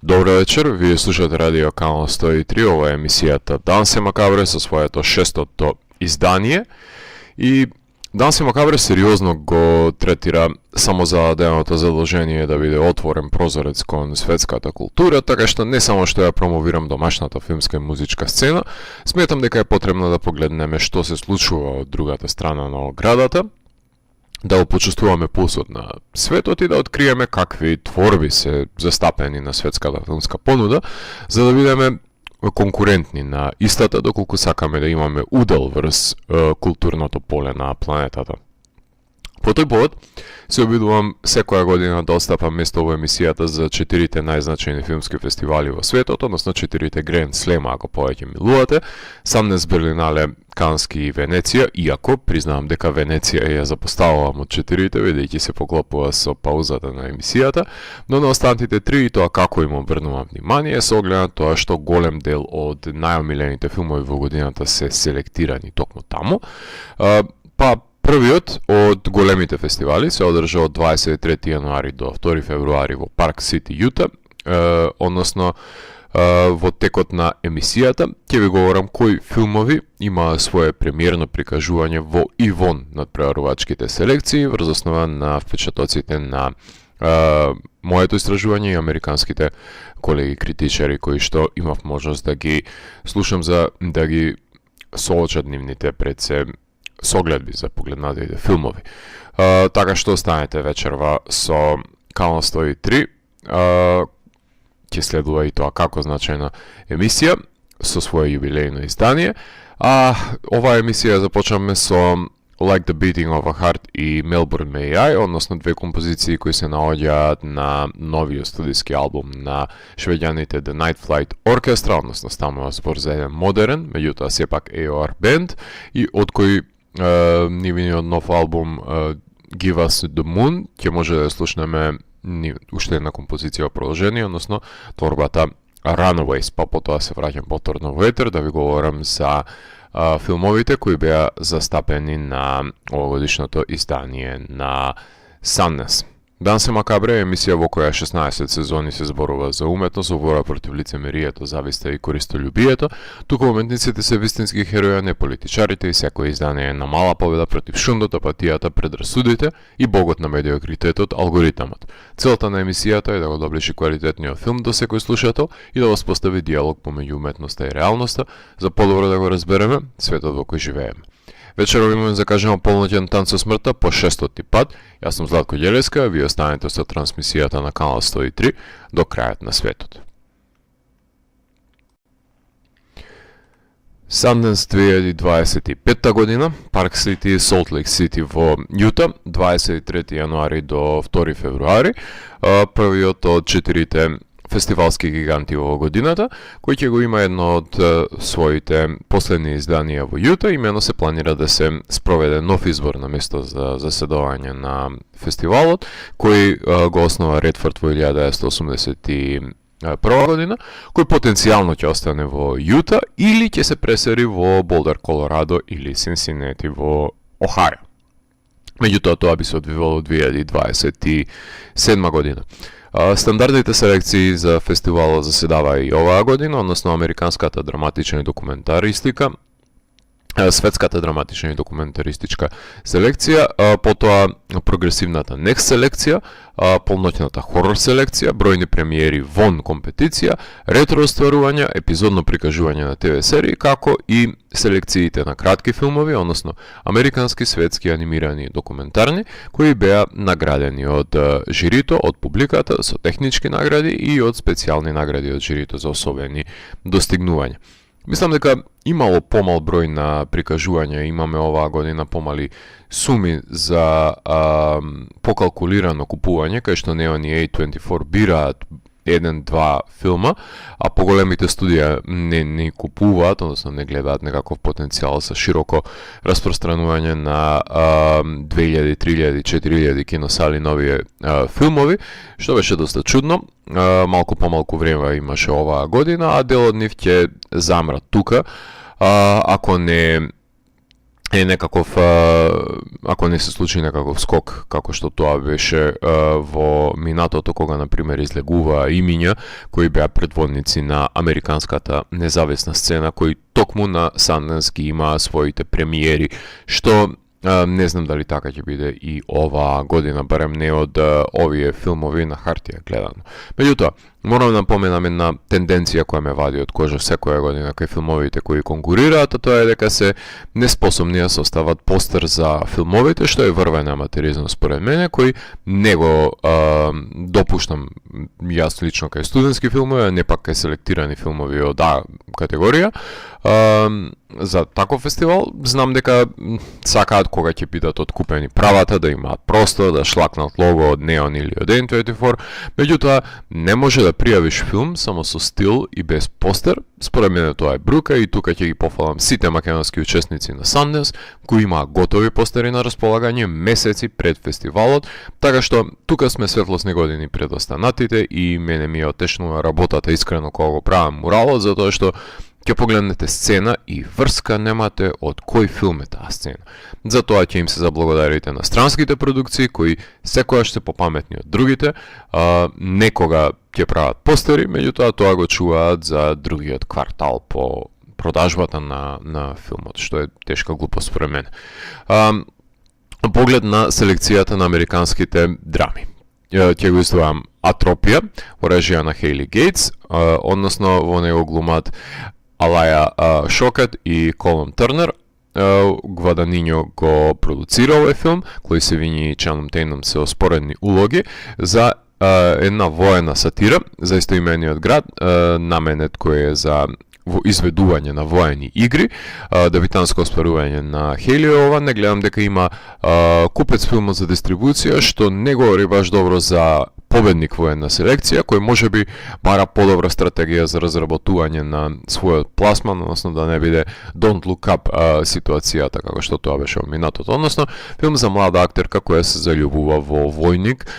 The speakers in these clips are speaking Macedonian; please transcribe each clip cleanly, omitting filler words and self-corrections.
Добро вечер, вие слушате Радио Канал 103, ова е емисијата Данс е Макабре со своето шестото издание. И Данс е Макабре сериозно го третира само зададеното задолжение да биде отворен прозорец кон светската култура, така што не само што ја промовирам домашната филмска и музичка сцена, сметам дека е потребно да погледнеме што се случува од другата страна на оградата, да опочувствуваме пулсот на светот и да откриеме какви творби се застапени на светската филмска понуда, за да бидеме конкурентни на истата, доколку сакаме да имаме удел врз културното поле на планетата. По тој повод, се обидувам секоја година да отстапам место во емисијата за 4 најзначајни филмски фестивали во светот, односно 4 Гранд Слема, ако повеќе милувате, Саннес, Берлинале, Кански и Венеција, иако признавам дека Венеција ја запоставувам од 4, бидејќи се поклопува со паузата на емисијата, но на останатите 3 и тоа како им обрнувам внимание, со оглед на тоа што голем дел од најомилените филмови во годината се селектирани токму таму. Првиот од големите фестивали се одржа од 23 јануари до 2 февруари во Парк Сити, Јута, односно во текот на емисијата ќе ви говорам кои филмови имаа свое премиерно прикажување во и вон надпреварувачките селекции врз основа на впечатоците на моето истражување и американските колеги критичари кои што имав можност да ги слушам за да ги соочат нивните пред се согледби за погледнатите филмови. Така што останете вечерва со Канал 103. Ќе следува и тоа како значајна емисија со своје јубилејно издание. Оваа емисија започнаме со Like the Beating of a Heart и Melbourne May I, односно две композиции кои се наоѓаат на новиот студиски албум на швеѓаните The Night Flight Orchestra, односно станува збор за еден модерен, меѓутоа сепак AOR бенд, и од кој нивниот нов албум Give Us the Moon ќе може да слушнеме уште една композиција во продолжение, односно творбата Runaways, па потоа се враќам повторно во етер да ви говорам за филмовите кои беа застапени на овогодишното издание на Саннес. Данс е Макабре е емисија во која 16 сезони се зборува за уметност, во борба против лицемерието, зависта и користолюбието, туку уметниците се вистински херои, а не политичарите, и секој издание е на мала победа против шундот, апатијата, предрасудите и богот на медиокритетот, алгоритамот. Целта на емисијата е да го доближи квалитетниот филм до секој слушател и да воспостави диалог помеѓу уметноста и реалноста, за подобро да го разбереме светот во кој живееме. Вечером имаме закажано полноќен танц со смртта по 600 пат. Јас сум Златко Ѓелеска, а вие останете со трансмисијата на Канал 103 до крајот на светот. Sundance 2025 година, Парк Сити, Солт Лейк Сити во Јута, 23 јануари до 2 февруари, првиот од 4 фестивалски гиганти во годината, кој ќе го има едно од своите последни изданија во Јута. Имено се планира да се спроведе нов избор на место за заседување на фестивалот, кој го основа Редфорд во 1981 година, кој потенцијално ќе остане во Јута или ќе се пресери во Болдер, Колорадо или Синсинети во Охајо. Меѓутоа тоа би се одвивало 2027 година. Стандардните селекции за фестивалот заседава и оваа година, односно американската драматична и документаристика, светската драматична и документаристичка селекција, потоа прогресивната Next селекција, полноќната хорор селекција, бројни премиери вон компетиција, ретро остварувања, епизодно прикажување на ТВ серии, како и селекциите на кратки филмови, односно американски, светски, анимирани и документарни, кои беа наградени од жирито, од публиката со технички награди и од специјални награди од жирито за особени достигнувања. Мислам дека имало помал број на прикажувања, имаме оваа година помали суми за покалкулирано купување, кај што Neon и A24 бираат 1-2 филма, а поголемите студија не купуваат, односно не гледаат некаков потенцијал за широко распространување на 2000, 3000, 4000 киносали нови филмови, што беше доста чудно. Малку помалку време имаше оваа година, а дел од нив ќе замрат тука, ако не е некаков, ако не се случи некаков скок, како што тоа беше во минатото, кога, например, излегуваа имиња кои беа предводници на американската независна сцена, кои токму на Sundance ги имаа своите премиери, што не знам дали така ќе биде и оваа година, барем не од овие филмови на хартија гледано. Меѓутоа, морам да напоменам една тенденција која ме вади од кожа секоја година кај филмовите кои конкурираат, а тоа е дека се неспособни да состават постер за филмовите, што е врвен аматеризм според мене, кој не го допуштам јас лично кај студентски филмови, а не пак кај селектирани филмови од А категорија. За таков фестивал знам дека сакаат кога ќе бидат откупени правата да имаат простор да шлакнат лого од Neon или од N24, меѓутоа не може да пријавиш филм само со стил и без постер. Според мене тоа е брука и тука ќе ги пофалам сите македонски учесници на Sundance кои имаа готови постери на располагање месеци пред фестивалот, така што тука сме светлосни години пред останатите и мене ми ја отешнува работата искрено кога го правам муралот, затоа што ќе погледнете сцена и врска немате од кој филм е таа сцена. Затоа ќе им се заблагодарите на странските продукции кои секогаш се попаметни од другите, некога ќе прават постери, меѓутоа тоа го чуваат за другиот квартал по продажбата на филмот, што е тешка глупост според мене. Поглед на селекцијата на американските драми. Ќе го издвојам Атропија, во режија на Хейли Гейтс, односно во него глумат Алаја Шокет и Колум Тернер. Гваданиньо го продуцира овој филм, кој се вини и Чаном Тейном се оспоредни улоги за една воена сатира за истоимениот град, наменет кој е за изведување на воени игри, дебитанско оспарување на Хейли. Ова не гледам дека има купец филмот за дистрибуција, што не говори баш добро за победник во една селекција, кој може би бара подобра стратегија за разработување на својот пласман, односно да не биде Don't Look Up ситуацијата како што тоа беше во минатото. Односно, филм за млада актерка која се заљубува во војник,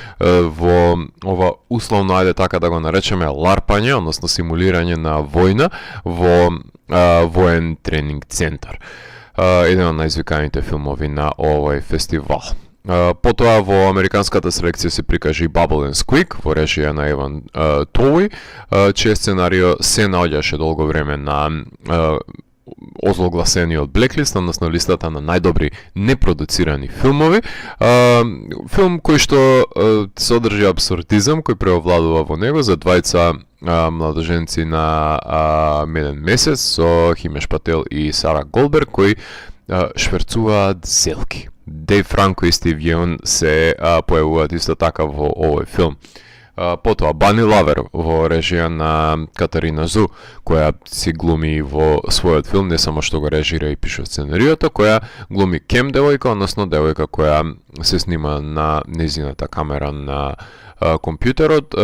во ова условно, ајде така да го наречеме, ларпање, односно симулирање на војна во воен тренинг центар. Еден од најизвиканите филмови на овој фестивал. Потоа во американската селекција се прикажи Bubble and Squeak во режија на Еван Тоуи, чие сценарио се наоѓаше долго време на озлогласениот Blacklist, односно листата на најдобри непродуцирани филмови. Филм кој што содржи абсурдизам кој преовладува во него за двајца младоженци на меден месец со Химеш Пател и Сара Голберг кои шверцуваат зелки. Дейв Франко и Стив Јеон се појавуваат исто така во овој филм. Потоа Бани Лавер во режија на Катарина Зу, која си глуми во својот филм, не само што го режира и пише сценариото, која глуми кем девојка, односно девојка која се снима на незината камера на компјутерот,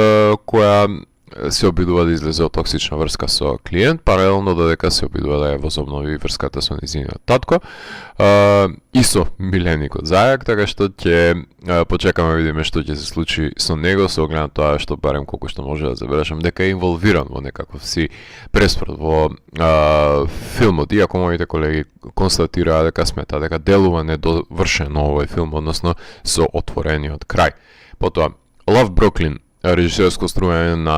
која се обидува да излезе од токсична врска со клиент, паралелно додека се обидува да ја возобнови врската со незиниот татко. Исто миленикот зајак, така што ќе почекаме да видиме што ќе се случи со него, со оглед на тоа што барем колку што може да забележам дека е инволвиран во некаков си преспред во филмот, иако моите колеги констатираа дека смета дека делува недовршено овој филм, односно со отворениот крај. Потоа Love Brooklyn, режисерско струјање на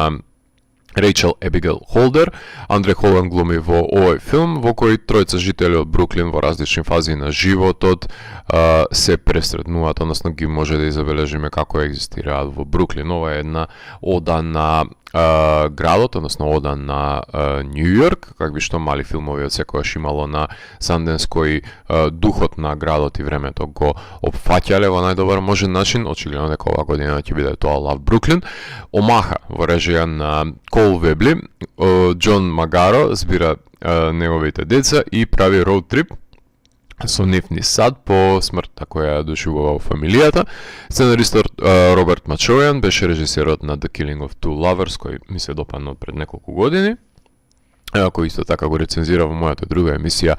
Рейчел Ебигел Холдер. Андре Холанд глуми во овој филм, во кој тројца жители од Бруклин во различни фази на животот се пресретнуваат, односно ги може да забележиме како екзистираат во Бруклин. Ова е една ода на градот, односно ода на Нью Йорк, какви што мали филмови од секојаш имало на Sundance, кои духот на градот и времето го опфаќале во најдобар можен начин. Очигледно дека оваа година ќе биде тоа Love Brooklyn. Омаха во режија на Кол Вебли, Џон Магаро збира неговите деца и прави роуд трип со нефтни сад по смртта која дошивува во фамилијата. Сценаристот Роберт Мачојан беше режисерот на The Killing of Two Lovers, кој ми се допадна пред неколку години. кој исто така го рецензира во мојата друга емисија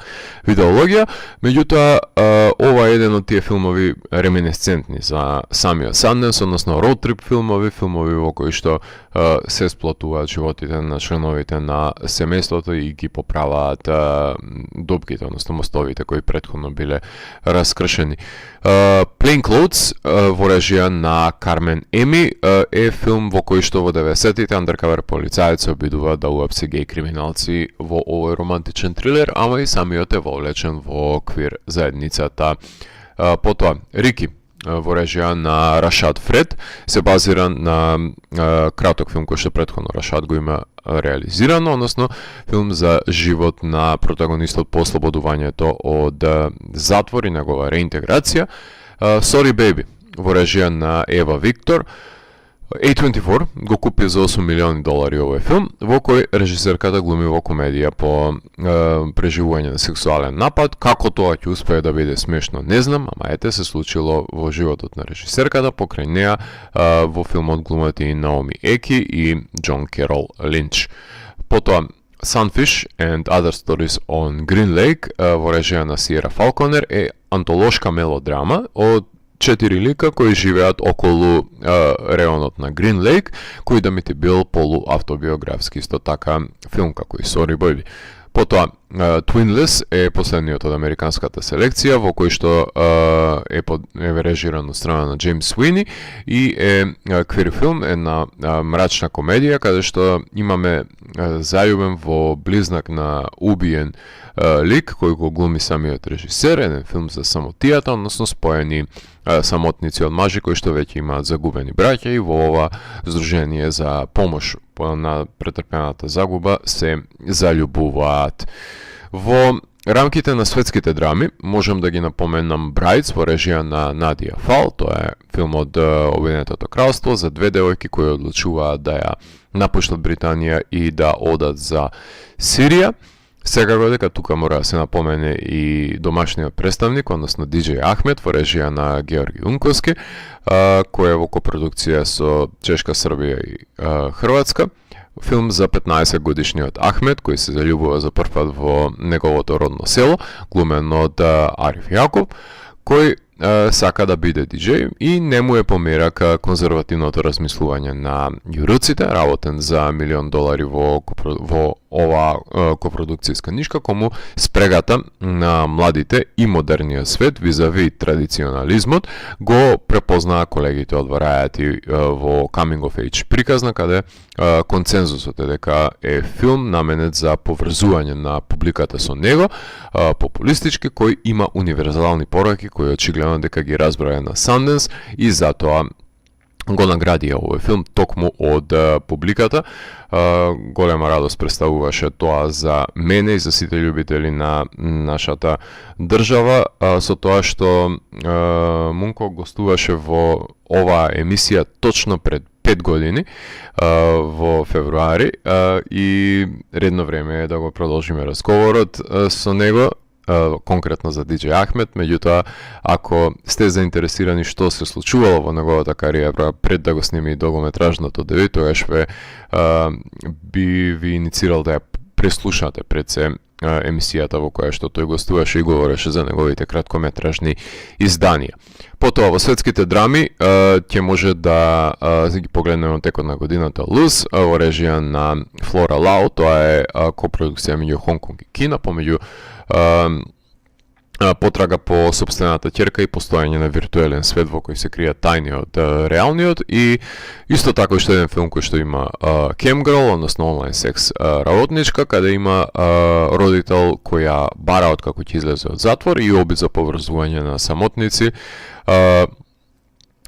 Видеологија. Меѓутоа, ова е еден од тие филмови реминесцентни за самиот Санденс, односно роуд трип филмови во кои што се сплотуваат животите на членовите на семејството и ги поправаат добките, односно мостовите кои претходно биле раскршени. Plain Clothes во режија на Кармен Еми е филм во кој што во 90-тите андеркавер полицајец се обидува да уапси геј криминалци во овој романтичен трилер, ама и самиот е вовлечен во квир заедницата. Потоа, Рики во режија на Рашад Фред се базира на краток филм кој што претходно Рашад го има реализирано, односно филм за живот на протагонистот по ослободувањето од затвор и негова реинтеграција. Sorry Baby во режија на Ева Виктор. A24 го купи за $8 милиони овој филм, во кој режисерката глуми во комедија по преживување на сексуален напад. Како тоа ќе успее да биде смешно, не знам, ама ете се случило во животот на режисерката, покрај неа во филмот глумат и Наоми Еки и Џон Керол Линч. Потоа Sunfish and Other Stories on Green Lake во режија на Сиера Фалконер е антолошка мелодрама од 4 лика кои живеат околу реонот на Green Lake, кој да мити бил полуавтобиографски исто така филм како и Sorry Baby. Потоа Twinless е последниот од американската селекција во кој што е режиран од страна на Джеймс Суини и е квир филм, една мрачна комедија каде што имаме зајубен во близнак на убиен лик кој го глуми самиот режисер, еден филм за самотијата, односно споени самотници од мажи кои што веќе имаат загубени браќа и во ова здружение за помош на претрпената загуба се заљубуваат. Во рамките на светските драми можам да ги напоменам Brides во режија на Надија Фал. Тоа е филм од Обединетото кралство за две девојки кои одлучуваат да ја напуштат Британија и да одат за Сирија. Секако дека тука мора да се напомене и домашниот представник, односно DJ Ахмет во режија на Георги Унковски, кој е во копродукција со Чешка, Србија и Хрватска. Филм за 15 годишниот Ахмет, кој се заљубува за прв пат во неговото родно село, глумен од Ариф Јаков, кој сака да биде диџеј и не му е померак конзервативното размислување на јуруците, работен за $1 милион во ова копродукцијска нишка, кому спрегата на младите и модерниот свет визави традиционализмот го препознаа колегите од Variety во Coming of Age приказна, каде концензусот е дека е филм наменет за поврзување на публиката со него, популистички, кој има универзални пораки кои очигледно дека ги разбрае на Sundance и затоа го награди овој филм токму од публиката. Голема радост представуваше тоа за мене и за сите љубители на нашата држава, со тоа што Мунко гостуваше во оваа емисија точно пред 5 години во февруари и редно време е да го продолжиме разговорот со него, конкретно за DJ Ахмет. Меѓутоа, ако сте заинтересирани што се случувало во неговата кариера пред да го сними долгометражното деби, тогаш би ви иницирал да ја преслушате пред се емисијата во која што тој гостуваше и говореше за неговите краткометражни изданија. Потоа во светските драми ќе може да ги погледнеме текот на годината Луз во режија на Флора Лао. Тоа е копродукција меѓу Хонконг и Кина, помеѓу потрага по сопствената ќерка и постојање на виртуелен свет во кој се кријат тајни од реалниот, и исто така уште еден филм кој што има Camgirl, односно онлайн секс работничка, каде има родител која бара од како ќе излезе од затвор и обид за поврзување на самотници.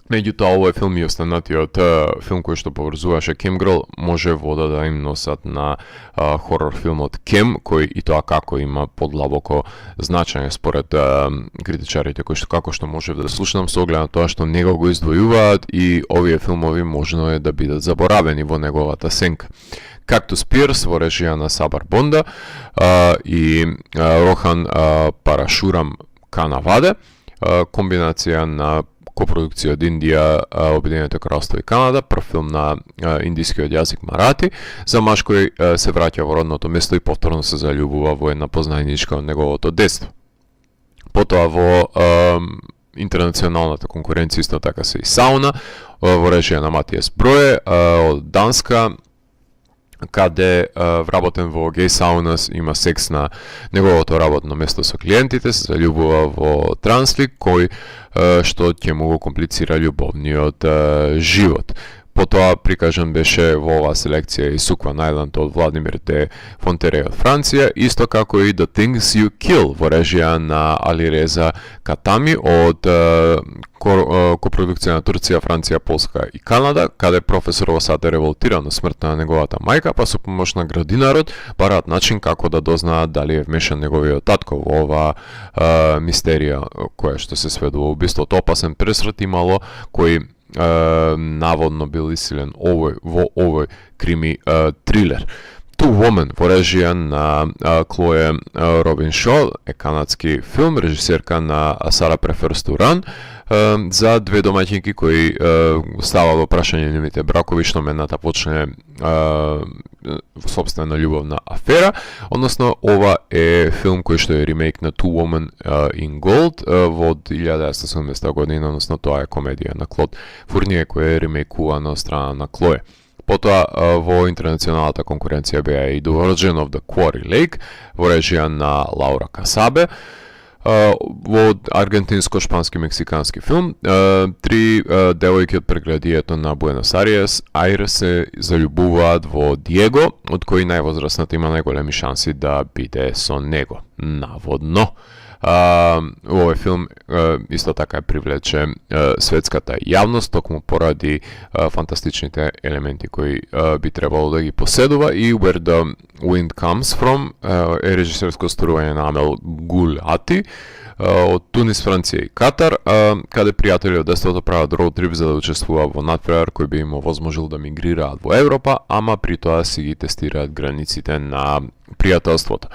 Меѓутоа, овој филм и останатиот филм кој што поврзуваше Camgirl може вода да им носат на хорор филмот Cam, кој и тоа како има подлабоко значење според критичарите, кои што како што може да слушнам со оглед на тоа што него го издвојуваат и овие филмови можно е да бидат заборавени во неговата сенка. Cactus Pierce во режија на Сабар Бонда и Рохан Парашурам Канаваде комбинација на копrodukција од Индија, Обединето кралство и Канада, прв филм на индискиот јазик Марати, за маж кој се враќа во родното место и повторно се заљубува во една познајничка од неговото детство. Потоа во интернационалната конкуренција исто така се и Сауна, во режија на Матијас Броје, од Данска, каде вработен во геј саунас има секс на неговото работно место со клиентите, се заљубува во транслик кој што ќе му го комплицира љубовниот живот. Потоа прикажан беше во оваа селекција и Сукван Ајланд од Владимир Д. Фонтере од Франција, исто како и The Things You Kill во режија на Алиреза Катами од копродукција на Турција, Франција, Полска и Канада, каде професор Осад е револтиран на смртта на неговата мајка, па со помош на градинарот бараат начин како да дознаат дали е вмешан неговиот татко во оваа мистерија која што се сведува убиството. Опасен пресрет имало кој наводно бил исилен во овој крими трилер. Two Women во режија на Клое Робин Шо е канадски филм, режисерка на Сара Преферс ту Ран, за две домаќинки кои става во прашање нивните бракови, што мената почне собствена љубовна афера, односно ова е филм кој што е ремейк на Two Women in Gold во 1970 година, односно тоа е комедија на Клод Фурние која е ремейкувана од страна на Клое. Потоа во интернационалната конкуренција беа и The Origin of the Quarry Lake во режија на Лаура Касабе, во аргентинско-шпански мексикански филм. Три девојки од преградието на Буенос Ајрес се заљубуваат во Диего, од кој највозрасната има најголеми шанси да биде со него, наводно. Овој филм исто така привлече светската јавност токму поради фантастичните елементи кои би требало да ги поседува, и Where the Wind Comes From е режисерско сторување на Амел Гулати од Тунис, Франција и Катар, каде пријатели од детството прават роуд трип за да учествуваат во надпревар кој би им овозможил да мигрираат во Европа, ама при тоа си ги тестираат границите на пријателството.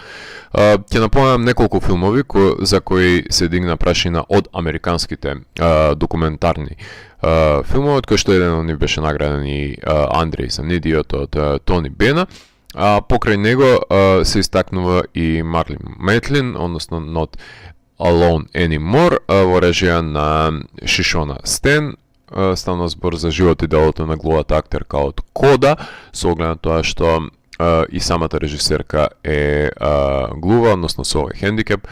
Ќе напомнам неколку филмови за кои се дигна прашина од американските документарни филмови, од кои што еден од нив беше награден и Андреј за Нидиот од Тони Бена. Покрај него се истакнува и Марлин Метлин, односно Not Alone Anymore, во режија на Шишона Стен. Станува збор за живот и делото на главната актерка од Кода, со оглед на тоа што и самата режисерка е глува, односно со овој хендикеп,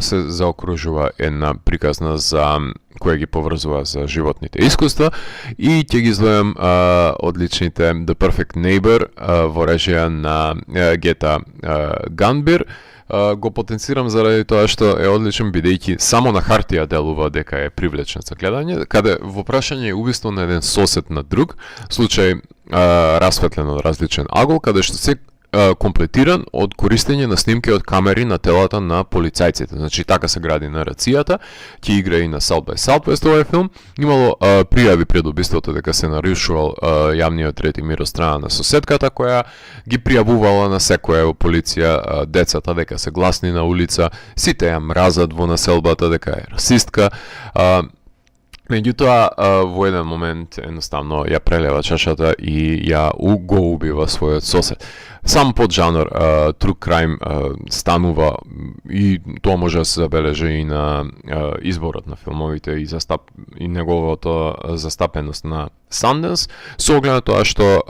се заокружува една приказна за која ги поврзува за животните искуства, и ќе ги излојам одличните The Perfect Neighbor во режија на Гета Ганбир. Го потенцирам заради тоа што е одличен, бидејќи само на хартија делува дека е привлечен за гледање, каде во прашање е убиство на еден сосед на друг, случај расветлен од различен агол, каде што се комплетиран од користење на снимки од камери на телата на полицајците. Значи така се гради нарацијата, ќе игра и на South by Southwest овој филм. Имало пријави пред убиството дека се нарушувал јавниот ред и мир од страна на соседката, која ги пријавувала на секоја во полиција децата дека се гласни на улица, сите ја мразат во населбата, дека е расистка. Меѓутоа, во еден момент едноставно ја прелева чашата и ја го убива својот сосед. Сам поджанр true crime станува, и тоа може да се забележи и на изборот на филмовите и неговото застапеност на Sundance, со оглед на тоа што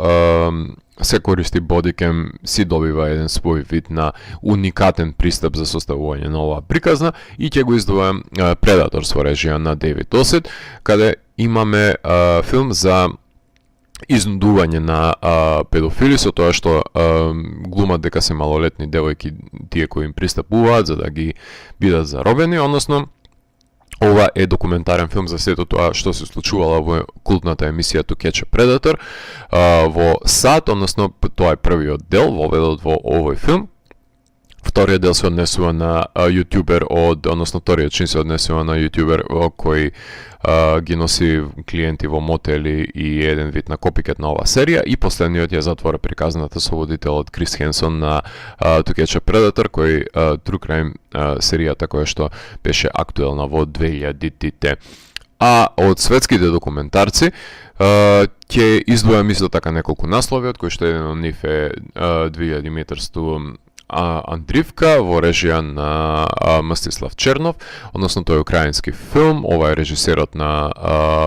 се користи бодикем, си добива еден свој вид на уникатен пристап за составување на оваа приказна, и ќе го издвојам Predators во режија на Дейвид Осет, каде имаме филм за изнудување на педофили, со тоа што глумат дека се малолетни девојки тие кои им пристапуваат за да ги бидат заробени, односно ова е документарен филм за сето тоа што се случувало во култната емисија To Catch a Predator во САД, односно тоа е првиот дел воведот во овој филм, Вториот дел се однесува на јутјубер односно вториот чин се однесува на јутјубер кој ги носи клиенти во мотели и еден вид на копикет на оваа серија, и последниот ја затвора приказната со водителот Крис Хенсон на To Catch a Predator, кој True Crime серијата која што беше актуелна во 2000-тите. А од светските документарци ќе издвојам исто така неколку наслови, од кои што еден од нив е 2000 метарсту Андривка во режија на Мстислав Чернов, односно тој е украински филм. Ова е режисерот на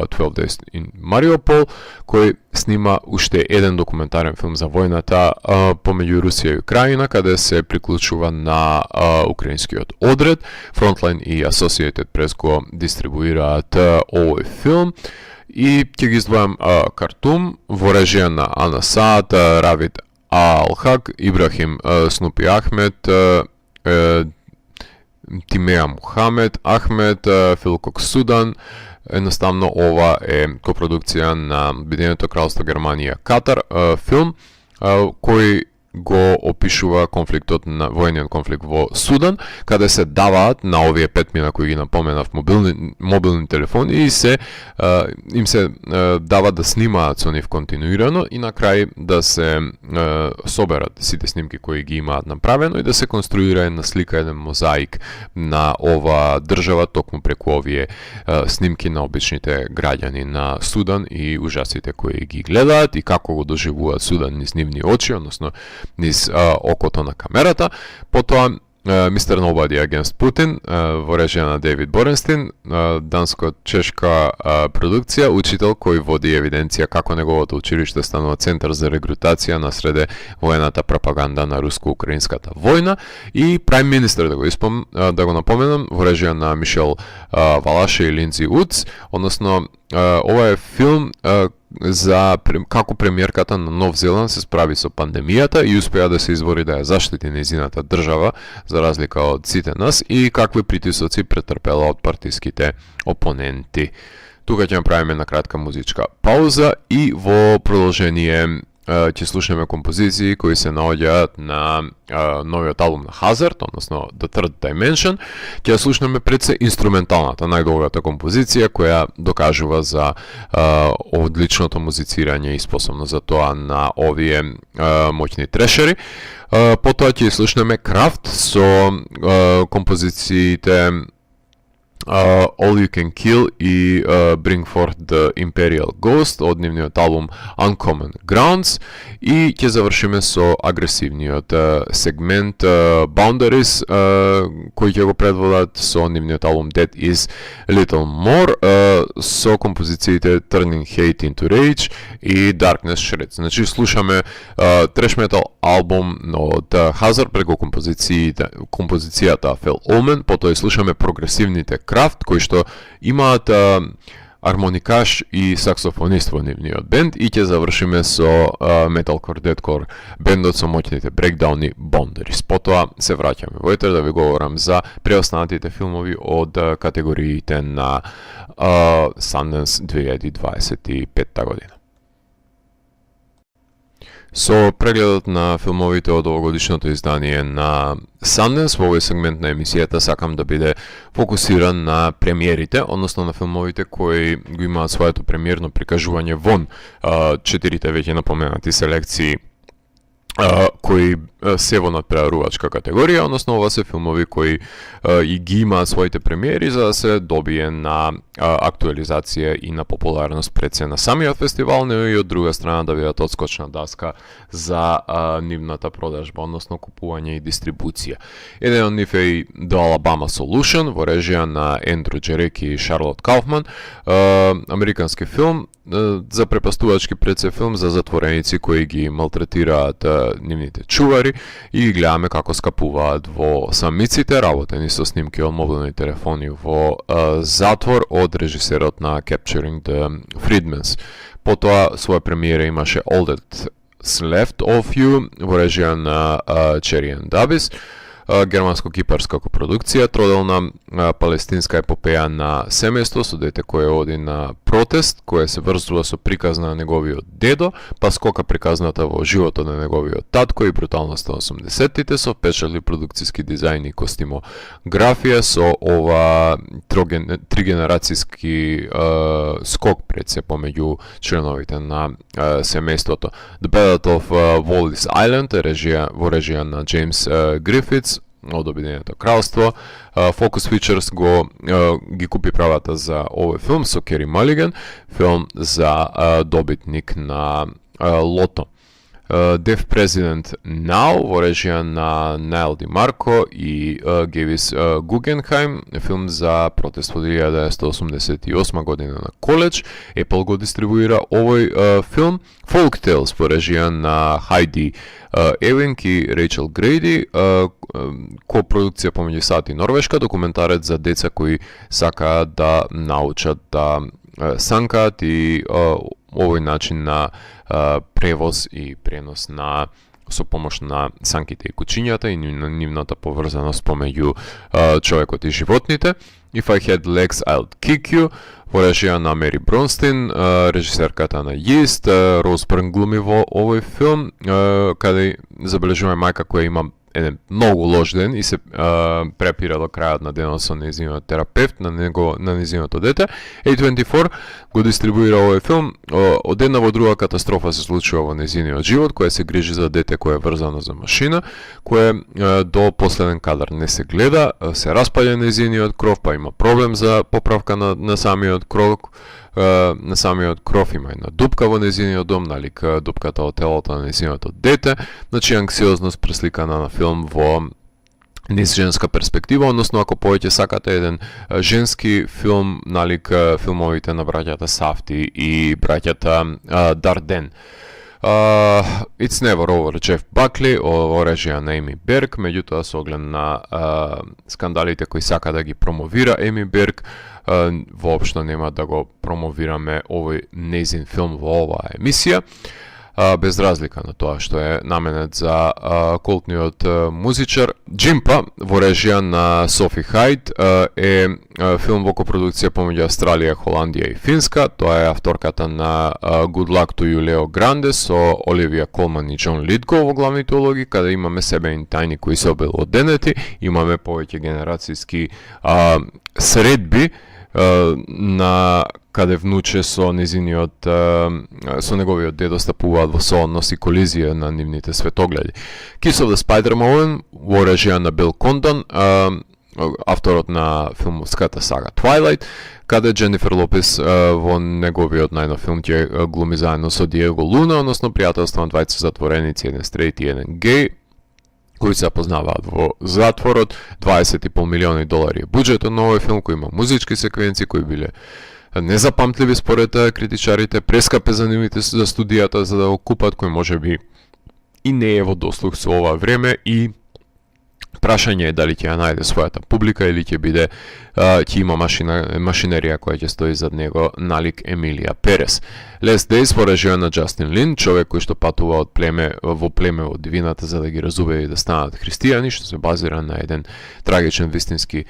12 Days in Mariupol, кој снима уште еден документарен филм за војната помеѓу Русија и Украина, каде се приклучува на украинскиот одред. Frontline и Associated Press го дистрибуираат овој филм. И ќе ги издвојам Картум во режија на Ана Саад, Равид Алхак, Ибрахим Снупи Ахмед, Тимеа Мухамед Ахмед, Филкок Судан. Едноставно ова е копродукција на Обединетото кралство Германија Катар, филм кој го опишува конфликтот на војниот конфликт во Судан, каде се даваат на овие 5 мина кои ги напоменав мобилни телефони и им се дава да снимаат со нив континуирано и на крај да се соберат сите снимки кои ги имаат направено и да се конструира една слика, еден мозаик на ова држава токму преку овие снимки на обичните граѓани на Судан и ужасите кои ги гледаат и како го доживуваат Судан низ нивни очи, односно низ окото на камерата. Потоа Мистер Nobody Against Putin во режија на Дейвид Боренстин, данско-чешка продукција, учител кој води евиденција како неговото училиште станува центар за регрутација на среде воената пропаганда на руско-украинската војна, и Прайм Министер, да го напоменам, во режија на Мишел Валаше и Линдзи Удс, односно ова е филм за како премиерката на Нов Зеланд се справи со пандемијата и успеа да се извори да ја заштити нејзината држава за разлика од сите нас и какви притисоци претрпела од партиските опоненти. Тука ќе направиме една кратка музичка пауза и во продолжение ќе слушаме композиции кои се наоѓаат на новиот албум на Hazard, односно The Third Dimension. Ќе ја слушнеме пред се инструменталната, најдобрата композиција која докажува за одличното музицирање и способно за тоа на овие моќни трешери. Потоа ќе слушнеме Kraft со композициите All You Can Kill и Bring Forth the Imperial Ghost од нивниот албум Uncommon Grounds, и ќе завршиме со агресивниот сегмент Boundaries кој ќе го предводат со нивниот албум Dead Is Little More со композициите Turning Hate into Rage и Darkness Shreds. Значи слушаме треш метал албум од Hazard преку композицијата Fell Omen, потоа слушаме прогресивните Kraft, кои што имаат армоникаш и саксофонист во нивниот бенд, и ќе завршиме со metalcore, deathcore бендот со моќните брейкдауни Boundaries. Потоа се враќаме во етер да ви говорам за преостанатите филмови од категориите на Sundance 2025 година. Со прегледот на филмовите од овогодишното издание на Sundance, во овој сегмент на емисијата сакам да биде фокусиран на премиерите, односно на филмовите кои го имаат своето премиерно прикажување вон четирите веќе напоменати селекции кои се во надпреварувачка категорија, односно ова се филмови кои и ги имаат своите премиери за да се добие на актуализација и на популарност пред се на самиот фестивал, но и од друга страна да бидат одскочна даска за нивната продажба, односно купување и дистрибуција. Еден од нив е The Alabama Solution во режија на Ендру Джерек и Шарлот Кауфман, американски филм, за препастувачки пред се филм за затвореници кои ги малтретираат нивните чувари и ги гледаме како скапуваат во самиците, работени со снимки од мобилни телефони во затвор од режисерот на Capturing the Freedmans. Потоа своја премиера имаше All That's Left of You во режија на Cherry and Davis. германско-кипарска копродукција, троделна палестинска епопеја на семејство со дете кое оди на протест, кое се врзува со приказна на неговиот дедо, па скока приказната во животот на неговиот татко и бруталноста на 80-тите, со впечатлив продукциски дизајн и костимографија, со ова тригенерацијски скок пред се помеѓу членовите на семејството. The Battle of Wallis Island е во режија на Джеймс Грифитс од Обединетото кралство. Focus Features ги купи правата за овој филм со Кери Малиган, филм за добитник на Лото. Deaf President Now во режија на Найл Ди Марко и Гевис Гугенхајм, филм за протест во 1988 година на коледж. Apple го дистрибуира овој филм. Folk Tales во режија на Хайди Евинг и Рейчел Грейди, копродукција помеѓу САД и Норвешка, документарец за деца кои сакаат да научат да санкаат и овој начин на превоз и пренос на со помош на санките и кучињата и нивната поврзаност помеѓу човекот и животните. If I Had Legs, I'd Kick You во режија на Мери Бронстин, режисерката на Yeast. Роуз Бирн глуми во овој филм, каде забележуваме мајка која има еден многу лош ден и се препира до крајот на денот со нејзиниот терапевт на нејзиното дете. A24 го дистрибуира овој филм. Од една во друга катастрофа се случува во нејзиниот живот, која се грижи за дете кое е врзано за машина, кое до последен кадар не се гледа, се распаѓа нејзиниот кров, па има проблем за поправка на самиот кров. На самиот кров има една дупка во нејзиниот дом, налик дупката од телото на нејзиното дете. Значи, анксиозност пресликана на филм во низ женска перспектива, односно ако повеќе сакате еден женски филм, налик филмовите на браќата Сафти и браќата Дарден. It's Never Over, Джеф Бакли, во режија на Еми Берг, меѓутоа со оглед на скандалите кои сака да ги промовира Еми Берг, воопшто нема да го промовираме овој нејзин филм во оваа емисија, без разлика на тоа што е наменет за култниот музичар. Джимпа во режија на Софи Хајд е филм во копродукција помеѓу Австралија, Холандија и Финска. Тоа е авторката на Good Luck to You, Лео Гранде, со Оливија Колман и Џон Литго во главните улоги, каде имаме себејни тајни кои се обелоденети, имаме повеќе генерацијски средби на каде внуче со нејзиниот со неговиот дедо стапуваат во сооднос и колизија на нивните светогледи. Kiss of the Spider-Man во режија на Бил Кондон, авторот на филмската сага Twilight, каде Дженифер Лопес во неговиот најнов филм ќе глуми заедно со Диего Луна, односно пријателство на двајца затвореници, еден стрейт и еден геј, кои се познаваат во затворот. $20,5 милиони е буџетот на овој филм, кој има музички секвенции кои биле незапамтливи според критичарите, прескапе за нивните за студијата за да го купат, кој можеби и не е во дослух со ова време, и прашање е дали ќе ја најде својата публика или ќе биде ќе има машинерија која ќе стои зад него, налик Емилија Перес. Last Days во режија на Џастин Лин, човек кој што патува од племе во дивината за да ги разубеди да станат христијани, што се базира на еден трагичен вистински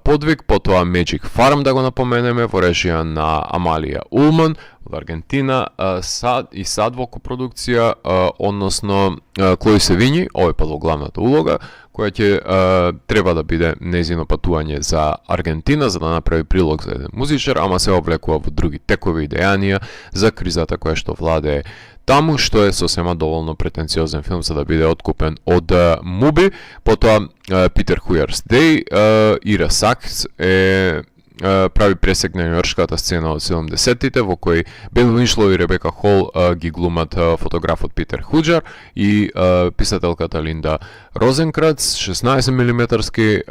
подвиг. Потоа Magic Farm, да го напоменеме, во режија на Амалија Улман од Аргентина, Сад во копродукција, односно Клои Севињи, овој пат во главната улога, која ќе треба да биде нејзино патување за Аргентина за да направи прилог за еден музичар, ама се облекува во други текови и дејанија за кризата која што владее таму, што е сосема доволно претенциозен филм за да биде откупен од Муби. Потоа Питер Хујерс Дей, Ира Сакс прави пресек на њујоршката сцена од 70-тите, во кој Бен Уиншлоу и Ребека Хол ги глумат фотографот Питер Хуџар и писателката Линда Розенкрац. 16 милиметарски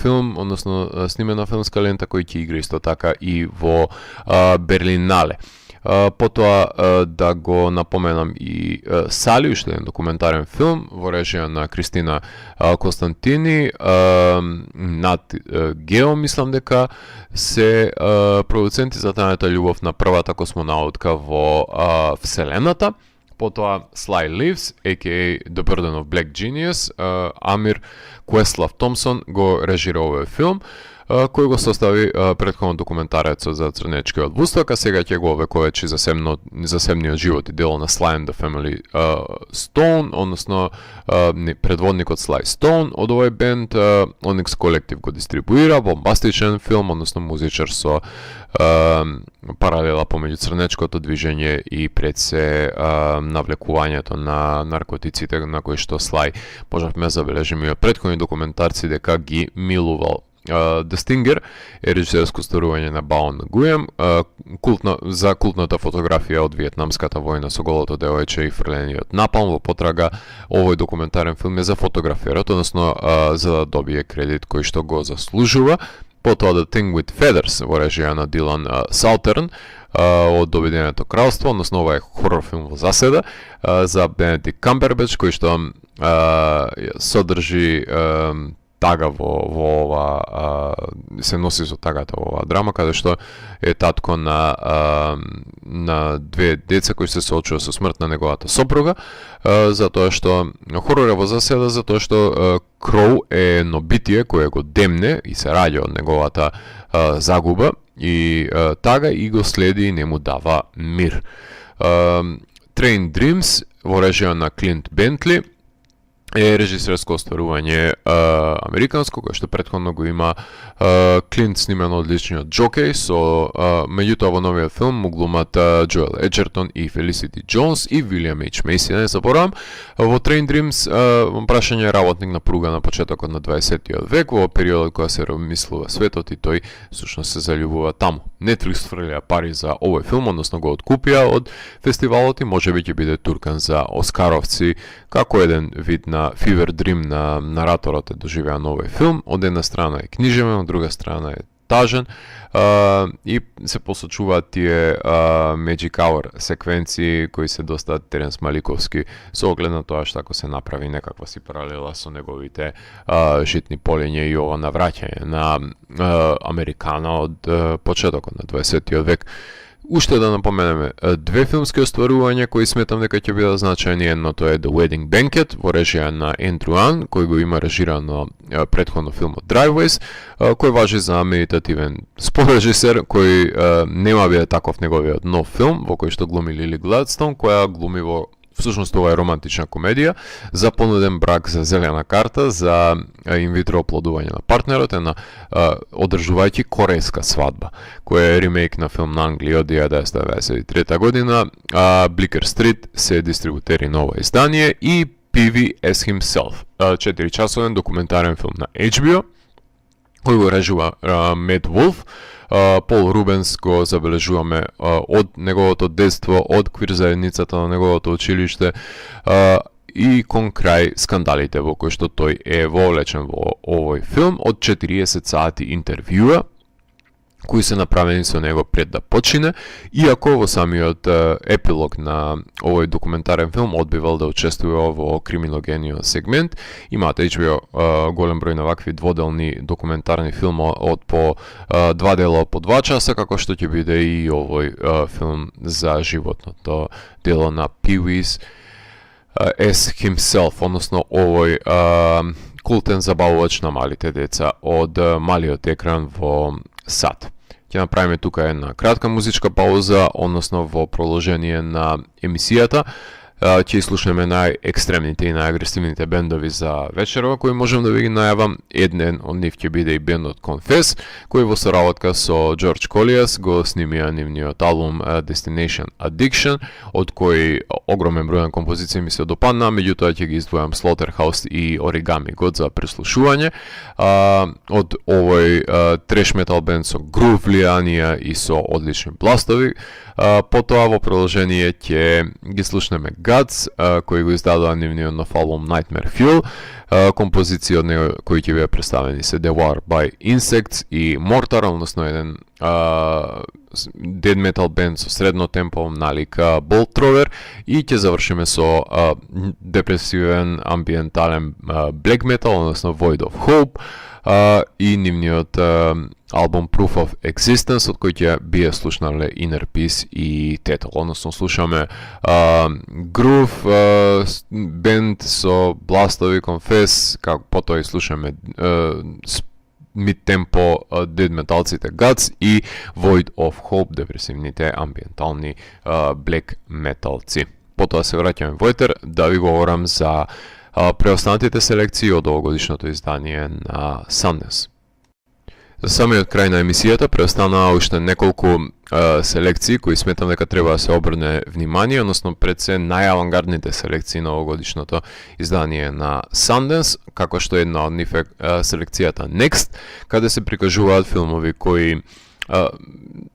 филм, односно снимена филмска лента кој ќе игра исто така и во Берлинале. Потоа да го напоменам и Сали, уште еден документарен филм во режија на Кристина Константини, Нат Гео, мислам дека се продуценти за тајната љубов на првата космонаутка во Вселената. Потоа Sly Lives, a.k.a. The Burden of Black Genius, Амир Квеслав Томсон го режира овој филм, кој го состави претходно документарецот за Црнечкиот вусток, а сега ќе го овековечи засебниот живот и дело на Sly and the Family Stone, односно предводникот Sly Stone од овој бенд. Onyx Collective го дистрибуира, бомбастичен филм, односно музичар со паралела помеѓу црнечкото движење и пред се навлекувањето на наркотиците на кои што Sly можевме забележиме и од претходни документарци дека ги милувал. The Stinger е режисерско сторување на Бао Нгуем за култната фотографија од Виетнамската војна со голото девојче и фрлениот напалм. Во потрага овој документарен филм е за фотограферот, односно за да добие кредит кој што го заслужува. Потоа The Thing with Feathers во режија на Дилан Саутерн од Обединетото кралство, односно ова е хорор филм во заседа за Бенедикт Камбербеч, кој што содржи тага во ова, се носи со тагата во оваа драма, каде што е татко на две деца кои се соочува со смрт на неговата сопруга, затоа што хорор е во заседа, затоа што Кроу е едно битие кое го демне и се раѓа од неговата загуба и тага и го следи и не му дава мир. Train Dreams во режија на Клинт Бентли е режисерско остварување американско, кој што претходно го има Клинт снимено од личниот Джокеј, со меѓутоа во новиот филм му глумат Джоел Еджертон и Фелисити Джонс и Вилијам Еич Мейси. Не заборавам, во Train Dreams прашање е работник на пруга на почетокот на 20 век, во периодот кога се ремислува светот и тој всушност се заљубува таму. Netflix фрлија пари за овој филм, односно го откупија од фестивалот и можеби ќе биде туркан за Оскаровци, како еден вид на Fever Dream на нараторот е доживеан овој филм. Од една страна е книжевен, од друга страна е тажен и се посочуваат тие Magic Hour секвенции кои се доста Теренс Маликовски со оглед на тоа што ако се направи некаква си паралела со неговите житни полиња и ова навраќање на Американа од почетокот на 20 век. Уште да напоменеме две филмски остварувања кои сметам дека ќе бидат значајни. Едното е The Wedding Banquet во режија на Ендрю Ан, кој го има режирано претходно филмот Driveways, кој важи за медитативен спорежисер кој нема биде таков неговиот нов филм во кој што глуми Лили Гладстон, која глуми во всушност ова е романтична комедија за понуден брак за зелена карта, за инвитро оплодување на партнерот, една одржувајќи корејска свадба, која е ремейк на филм на Англија од 1993 година. Blicker Street се дистрибутери на ова издание и PVS Himself, 4-часовен документарен филм на HBO, кој го режува Мед Вулф. Пол Рубенс го забележуваме од неговото детство, од квир заедницата на неговото училиште и кон крај скандалите во кои што тој е вовлечен во овој филм, од 40 сати интервјуа кои се направени со него пред да почине, иако во самиот епилог на овој документарен филм одбивал да учествува во криминогениот сегмент. Имате HBO голем број на вакви дводелни документарни филми од по 2 дела по 2 часа, како што ќе биде и овој филм за животното дело на PVS Himself, односно овој култен забавувач на малите деца од малиот екран во САД. Ќе направиме тука една кратка музичка пауза, односно во продолжение на емисијата ќе слушнеме најекстремните и најагресивните бендови за вечерова, кои можам да ви ги најавам. Еден од нив ќе биде и бендот Confess, кој во соработка со Джордж Колиас го снимија нивниот албум Destination Addiction, од кој огромен број на композиции ми се допадна, меѓутоа ќе ги издвојам Slaughterhouse и Origami God за преслушување. Од овој треш метал бенд со грув влијанија и со одлични бластови. Потоа во продолжение ќе ги слушнеме Guts, кој го издадува нивниот нов албум Nightmare Fuel. Композиции од него кои ќе бидат представени се The War by Insects и Mortar, односно еден death metal бенд со средно темпо налик Bolt Thrower и ќе завршиме со депресивен амбиентален black metal, односно Void of Hope и нивниот албум Proof of Existence, од кој ќе бие слушнале Inner Peace и Tettle. Односно слушаме Groove бенд со бластови Confess, како потоа и слушаме mid-tempo death металците Guts и Void of Hope, депресивните амбиентални black металци. Потоа се враќаме во етер да ви говорам за преостанатите селекции од овогодишното издание на Sundance. За самиот крај на емисијата преостанаа уште неколку селекции кои сметам дека треба да се обрне внимание, односно пред се најавангардните селекции на овогодишното издание на Sundance, како што една од нив е селекцијата Next, каде се прикажуваат филмови кои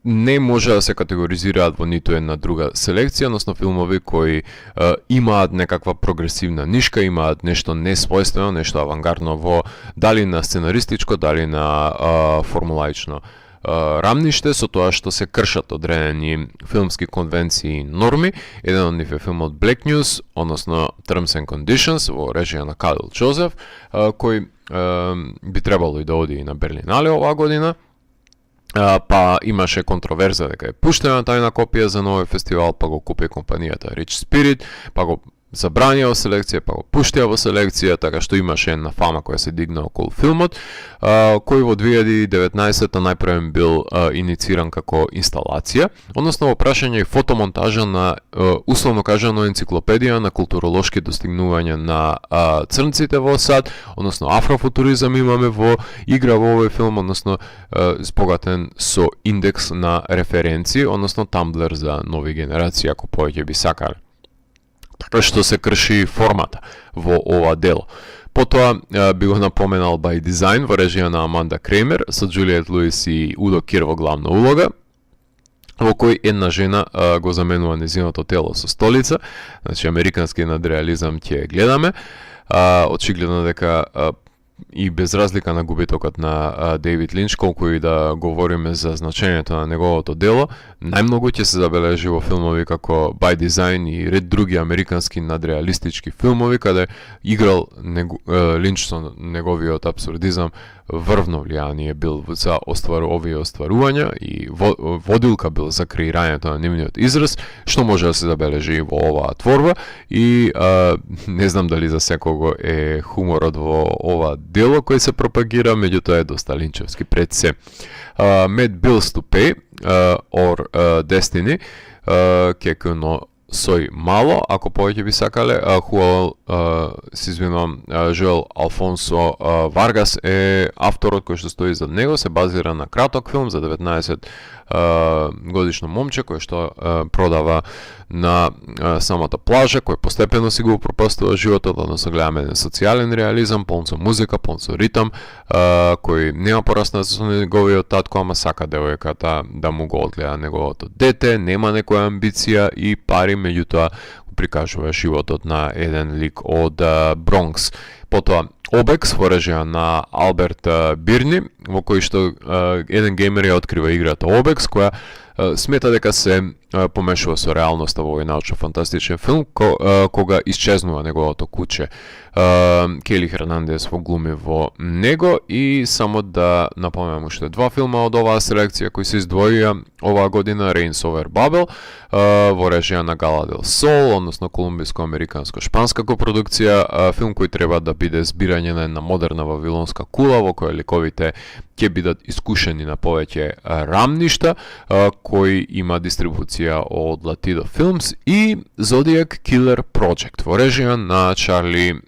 не може да се категоризираат во ниту една друга селекција, односно филмови кои имаат некаква прогресивна нишка, имаат нешто несвојствено, нешто авангардно во дали на сценаристичко, дали на формулаично рамниште, со тоа што се кршат одредени филмски конвенции и норми. Еден од нив е филмот Black News, односно Terms and Conditions, во режија на Кайл Джозеф, кој би требало и да оди и на Берлинале оваа година. Па имаше контроверза дека е пуштена тајна копија за новиот фестивал, па го купи компанијата Rich Spirit, па го забранија во селекција, па го пуштија во селекција, така што имаше една фама која се дигна околу филмот, кој во 2019 најпрвен бил инициран како инсталација, односно во прашање и фотомонтажа на, условно кажано, енциклопедија на културолошки достигнувања на црнците во САД, односно афрофутуризам имаме во игра во овој филм, односно збогатен со индекс на референции, односно тамблер за нови генерации, ако повеќе би сакале. Така што се крши формата во ова дело. Потоа би го напоменал By Design во режија на Аманда Креймер со Джулиет Луис и Удо Кир во главна улога, во кој една жена го заменува незиното тело со столица, значи американски надреализам ќе гледаме. Очигледно дека и без разлика на губитокот на Дейвид Линч, колку и да говориме за значењето на неговото дело, најмногу ќе се забележи во филмови како By Design и ред други американски надреалистички филмови, каде играл Линч со неговиот абсурдизам врвно влијание бил за овие остварувања и водилка бил за креирањето на нивниот израз, што може да се забележи во оваа творба и не знам дали за секого е хуморот во ова дело кој се пропагира, меѓутоа е доста линчевски пред се. Mad Bills to Pay or Destiny, кекно сој мало, ако повеќе би сакале, се извинувам, Жоел Алфонсо Варгас е авторот кој што стои зад него, се базира на краток филм за 19 годишно момче кој што продава на самата плажа, кој постепено си го упропастува животот, односно гледаме еден социјален реализам, полн со музика, полн со ритам, кој нема порасна со неговиот татко, ама сака девојката да му го одгледа неговото дете, нема некоја амбиција и пари, меѓутоа прикажува животот на еден лик од Бронкс. Потоа Обекс во режија на Алберт Бирни, во кој што еден геймер ја открива играта Обекс, која смета дека се помешува со реалноста во овој научно-фантастичен филм, кога исчезнува неговото куче. Кели Хернандес во глуми во него и само да напомнам уште два филма од оваа селекција кои се издвоија оваа година, Reigns Over Babel во режија на Гала Дел Сол, односно колумбиско-американско-шпанска копродукција, филм кој треба да биде збирање на една модерна вавилонска кула во која ликовите ќе бидат искушени на повеќе рамништа, кој има дистрибуција од Latido Films, и Zodiac Killer Project во режија на Чарли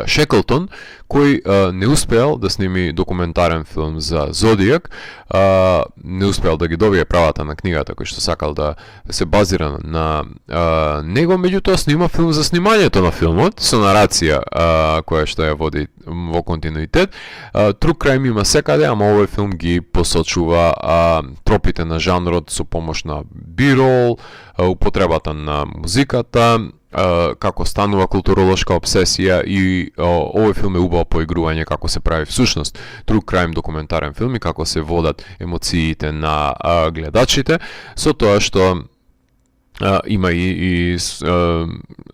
Шеклтон, кој не успеал да сними документарен филм за Зодијак, не успеал да ги добие правата на книгата кој што сакал да се базира на него, меѓутоа снима филм за снимањето на филмот со нарација која што ја води во континуитет. True Crime има секаде, ама овој филм ги посочува тропите на жанрот со помош на B-roll, употребата на музиката, како станува културолошка обсесија и овој филм е убаво поигрување како се прави всушност true crime документарен филм и како се водат емоциите на гледачите, со тоа што има и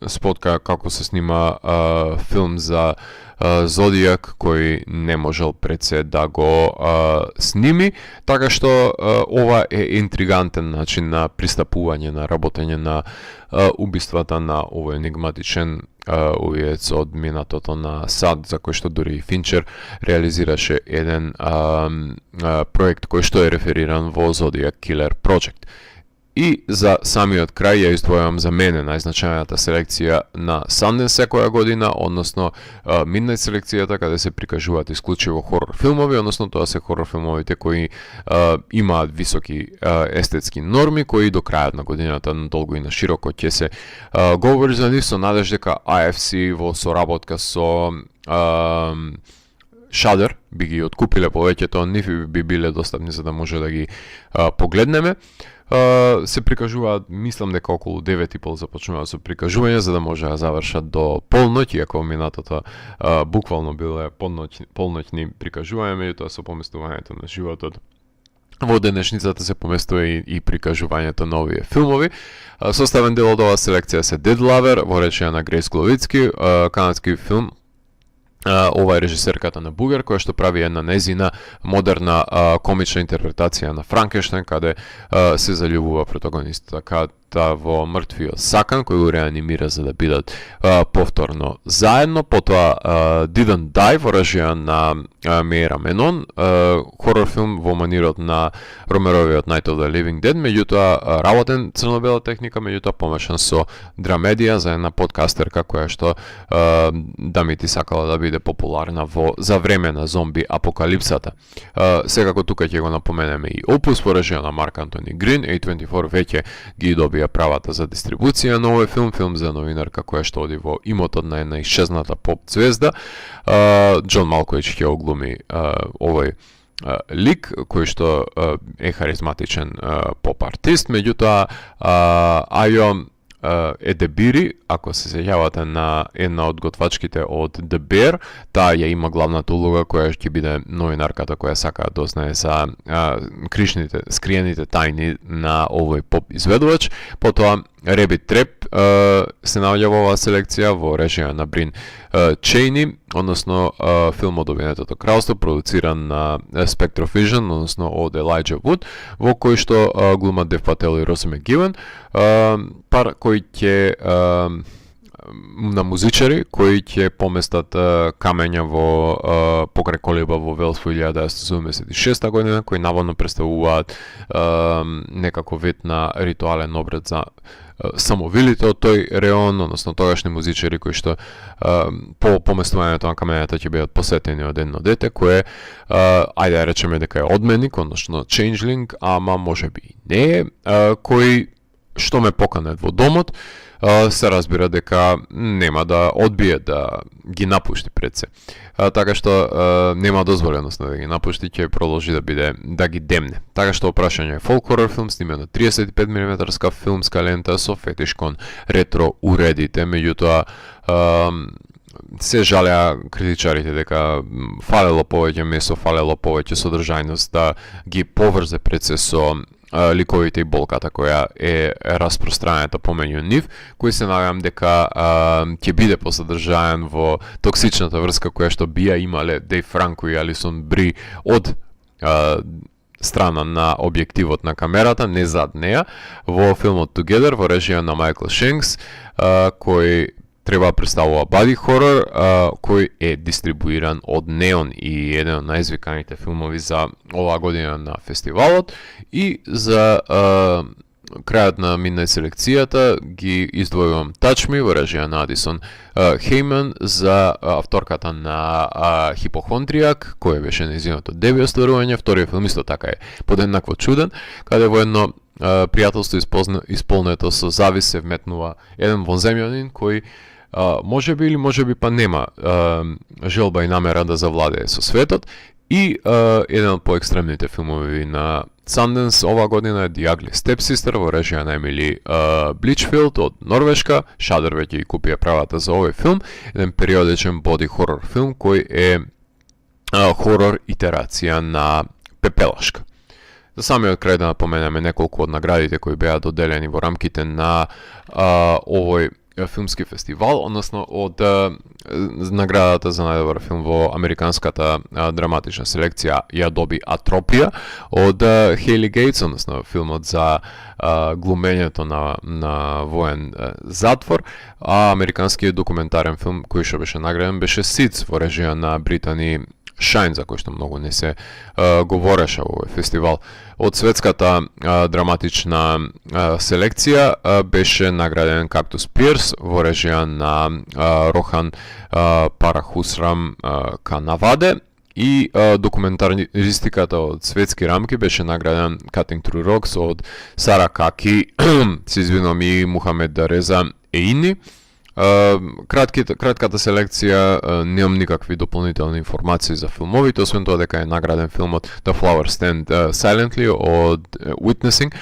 спотка како се снима филм за Зодијак кој не можел пред се да го сними, така што ова е интригантен начин на пристапување на работење на убиствата на овој енигматичен убиец од минатото на САД, за кој што дури и Финчер реализираше еден проект кој што е рефериран во Zodiac Killer Project. И за самиот крај ја издвојувам за мене најзначајната селекција на Sundance секоја година, односно Midnight селекцијата каде се прикажуваат исклучиво хорор филмови, односно тоа се хорор филмовите кои имаат високи естетски норми, кои до крајот на годината надолго и на широко ќе се говори за нив, со надеж дека AFC во соработка со Shudder би ги откупиле повеќето од нив и би биле достапни за да може да ги погледнеме. Се прикажуваат, мислам дека околу 9:30 започнуваат со прикажување за да може да завршат до полноќ, иако минатото буквално биле полноќни прикажувања, меѓутоа со поместувањето на животот во денешницата се поместува и прикажувањето на овие филмови. Составен дел од оваа селекција се Dead Lover во речење на Грейс Кловицки, канадски филм. Ова е режисерката на Бугер, која што прави една незина модерна комична интерпретација на Франкенштейн, каде се заљубува протагонистата во мртвиот сакан, кој го реанимира за да бидат повторно заедно. Потоа Didn't Die во режија на Меира Менон, хорор филм во манирот на Ромеровиот Night of the Living Dead, меѓутоа работен црно-бела техника, меѓутоа помешан со драмедија за една подкастерка која што дамити сакала да биде популарна за време на зомби апокалипсата. Секако тука ќе го напоменеме и Опус во режија на Марк Антони Грин. A24 веќе ги добија правата за дистрибуција на овој филм за новинарка која што оди во имотот на една исчезната поп звезда. Џон Малкович ќе оглуми овој лик кој што е харизматичен поп артист, меѓутоа Ајо Едебири, ако се сеќавате на една од готвачките од The Bear, таа ја има главната улога која ќе биде новинарката која сака да дознае за скриените тајни на овој поп изведувач. Потоа Rabbit Trap се наоѓа во оваа селекција во режија на Брин Чейни, односно филм од Обединетото кралство, продуциран на Spectrovision, односно од Elijah Wood, во кој што глумат Дев Пател и Роси Макгивен, пар кој ќе на музичари кои ќе поместат камења во покрај колеба во Велс во 1976 година, кои наводно представуваат некако вид на ритуален обред за самовилите од тој реон, односно тогашни музичари кои што по поместувањето на камењата ќе бидат посетени од едно дете кое ајде да речеме дека е одменик, односно changeling, ама можеби и не е, кој што ме поканет во домот, се разбира дека нема да одбие да ги напушти пред се. Така што нема дозволеност да ги напушти, ќе продолжи да биде да ги демне. Така што опрашање е фолк хорор филм снимен на 35 мм филмска лента со фетиш кон ретро уредите, меѓутоа се жалеа критичарите дека фалело повеќе месо, фалело повеќе содржајност да ги поврзе пред се со ликовите и болката која е распространета помеѓу нив, кој се надевам дека ќе биде посодржаен во токсичната врска која што бија имале Дейв Франко и Алисон Бри од страна на објективот на камерата, не зад неа, во филмот Together во режија на Майкл Шенкс, кој треба представува бади хорор, кој е дистрибуиран од Неон и еден од најизвиканите филмови за оваа година на фестивалот. И за крајот на Midnight селекцијата ги издвојувам Touch Me во режија на Адисон Хейман за авторката на Хипохондријак, кој беше нејзиното деби остварување. Вториот филм исто така е подеднакво чуден, каде во едно пријателство исполнето со завис се вметнува еден вонземјанин кој може би или може би па нема желба и намера да завладее со светот, и еден од поекстремните филмови на Sundance ова година е The Ugly Stepsister во режија на Емили Бличфилд од Норвешка. Shudder веќе ги купија правата за овој филм, еден периодичен боди хорор филм кој е хорор итерација на Пепелашка. За самиот крај да напоменеме неколку од наградите кои беа доделени во рамките на овој филмски фестивал, односно од наградата за најдобар филм во американската драматична селекција ја доби Атропија од Хейли Гейтс, односно филмот за глумењето на воен затвор, а американскиот документарен филм кој што беше награден беше Сиц во режија на Британи Шайн, за кој што многу не се говореше во овој фестивал. Од светската драматична селекција беше награден Кактус Пирс во режија на Рохан Парахусрам Канаваде, и документаристиката од светски рамки беше награден Cutting Through Rocks од Сара Каки, се извинувам, и Мухамед Дареза Еини. Кратката селекција, немам никакви дополнителни информации за филмовите, освен тоа дека е награден филмот The Flower Stand Silently од Witnessing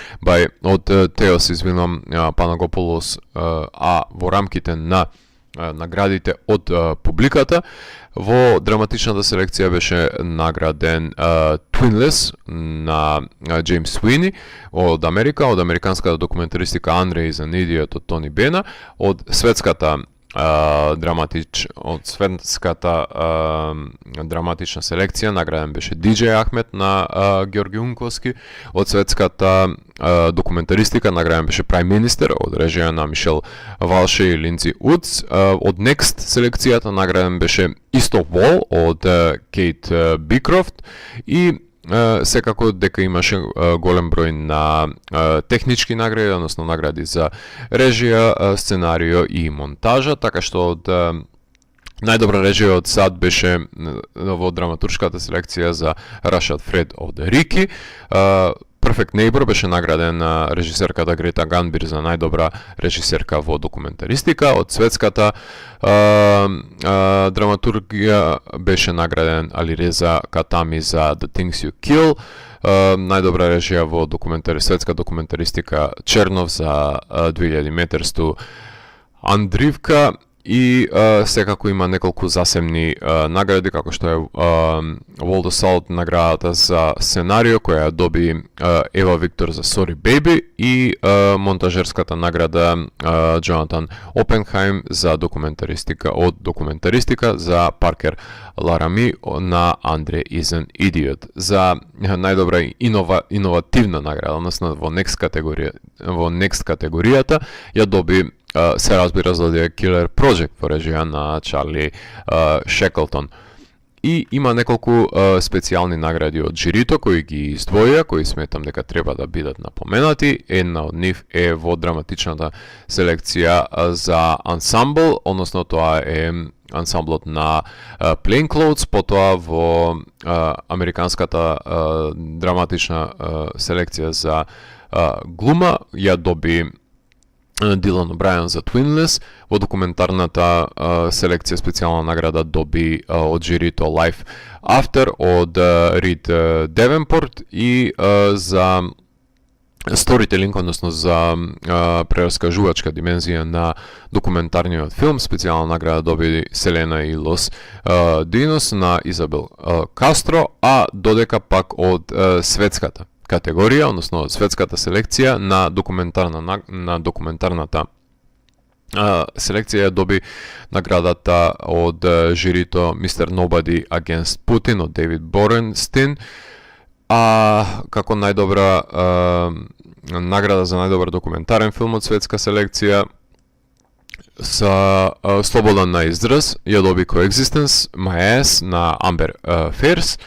од Теос, извинувам, Панагополос, а во рамките на наградите од публиката, во драматичната селекција беше награден Twinless на Джеймс Суини од Америка, од американската документаристика Andre is an Idiot од Тони Бена, од светската драматична селекција награден беше DJ Ахмет на Георги Унковски, од светската документаристика награден беше Prime Minister од режија на Мишел Валше и Линдси Удс, од Next селекцијата награден беше East of Wall од Кейт Бикрофт, и секако дека имаше голем број на технички награди, односно награди за режија, сценарио и монтажа, така што од најдобра режија од САД беше во драматуршката селекција за Рашад Фред од Рики. Perfect Neighbor беше награден на режисерката Грета Ганбир за најдобра режисерка во документаристика. Од светската драматургија беше награден Алиреза Катами за The Things You Kill. Најдобра режија во светска документаристика Чернов за 2000 метерсту Андривка. И секако има неколку засемни награди, како што е World of Salt наградата за сценарио, која доби Ева Виктор за Sorry Baby, и монтажерската награда Джонатан Опенхайм за документаристика за Паркер Ларами на Andre is an Idiot. За најдобра иновативна награда, односно во Next категоријата ја доби се разбира за The Killer Project во режија на Чарли Шеклтон. И има неколку специјални награди од жирито кои ги издвоја, кои сметам дека треба да бидат напоменати. Една од нив е во драматичната селекција за ансамбл, односно тоа е ансамблот на Plainclothes, потоа во американската драматична селекција за глума ја доби Дилан О'Брајан за Twinless, во документарната селекција специјална награда доби од жирито Life After од Рид Девенпорт, и за сторителинг, односно за прераскажувачка димензија на документарниот филм, специјална награда доби Селена и Лос Динос на Изабел Кастро, а додека пак од светската категорија, односно светската селекција на документарната селекција доби наградата од жирито Mr. Nobody Against Putin од Дейвид Боренстин, а како најдобра награда за најдобар документарен филм од светска селекција са Слободан на израз ја доби Coexistence, My Ass на Амбер Ферс,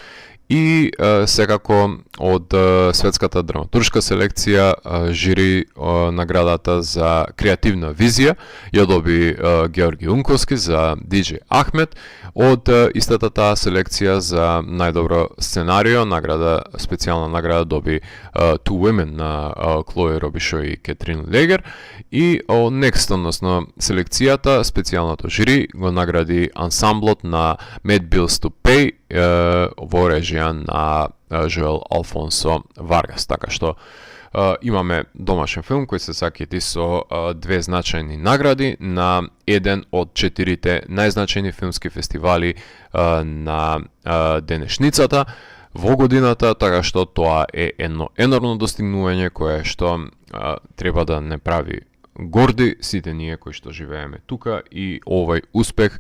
и секако од светската драматуршка селекција жири наградата за креативна визија ја доби Георги Унковски за DJ Ахмет. Од истата таа селекција за најдобро сценарио специјална награда доби Two Women на Клоe Робишо и Кетрин Легер. И Next, односно селекцијата, специјалното жири го награди ансамблот на Mad Bills to Pay во режија режија на Жоел Алфонсо Варгас. Така што имаме домашен филм кој се сакети со 2 значајни награди на еден од 4 најзначајни филмски фестивали на денешницата во годината, така што тоа е едно енормно достигнување кое што треба да не прави горди сите ние кои што живееме тука, и овој успех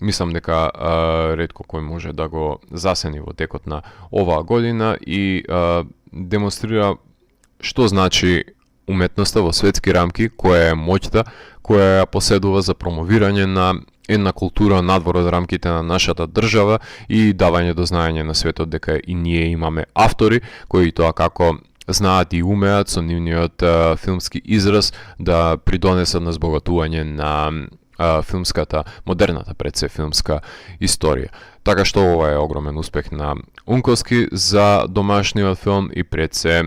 мислам дека ретко кој може да го засени во текот на оваа година и демонстрира што значи уметноста во светски рамки, која е моќта која ја поседува за промовирање на една култура надвор од рамките на нашата држава и давање до знаење на светот дека и ние имаме автори кои тоа како знаат и умеат со нивниот филмски израз да придонесат на збогатување на филмската, модерната пред се филмска историја. Така што ова е огромен успех на Унковски за домашниот филм и пред се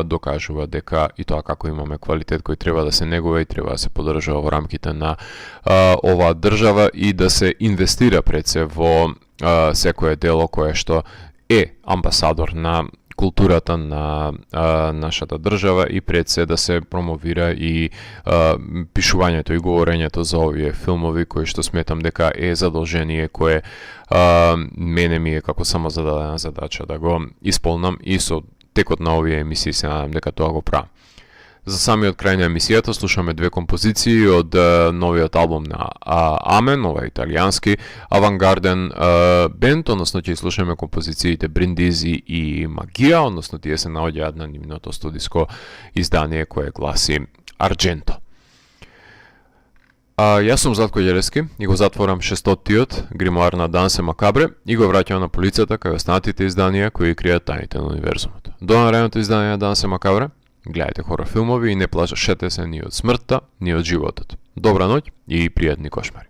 докажува дека и тоа како имаме квалитет кој треба да се негува и треба да се поддржува во рамките на оваа држава и да се инвестира пред се во секое дело кое што е амбасадор на културата на нашата држава и пред се да се промовира и пишувањето и говорењето за овие филмови кои што сметам дека е задолжение кое мене ми е како само зададена задача да го исполнам и со текот на овие емисии се надам дека тоа го правам. За самиот крај на емисијата слушаме 2 композиции од новиот албум на Амен, ова е италијански авангарден бенд, односно ќе слушаме композициите Бриндизи и Магија, односно тие се наоѓаат на нивното студиско издание кое гласи Ардженто. Јас сум Златко Ѓелевски и го затворам 600-тиот гримоар на Дансе Макабре и го враќам на полицата кај останатите изданија кои кријат тајните на универзумот. До наредното издание на Дансе Макабре, гледајте хорор филмови и не плашете се ни од смртта, ни од животот. Добра ноќ и пријатни кошмари.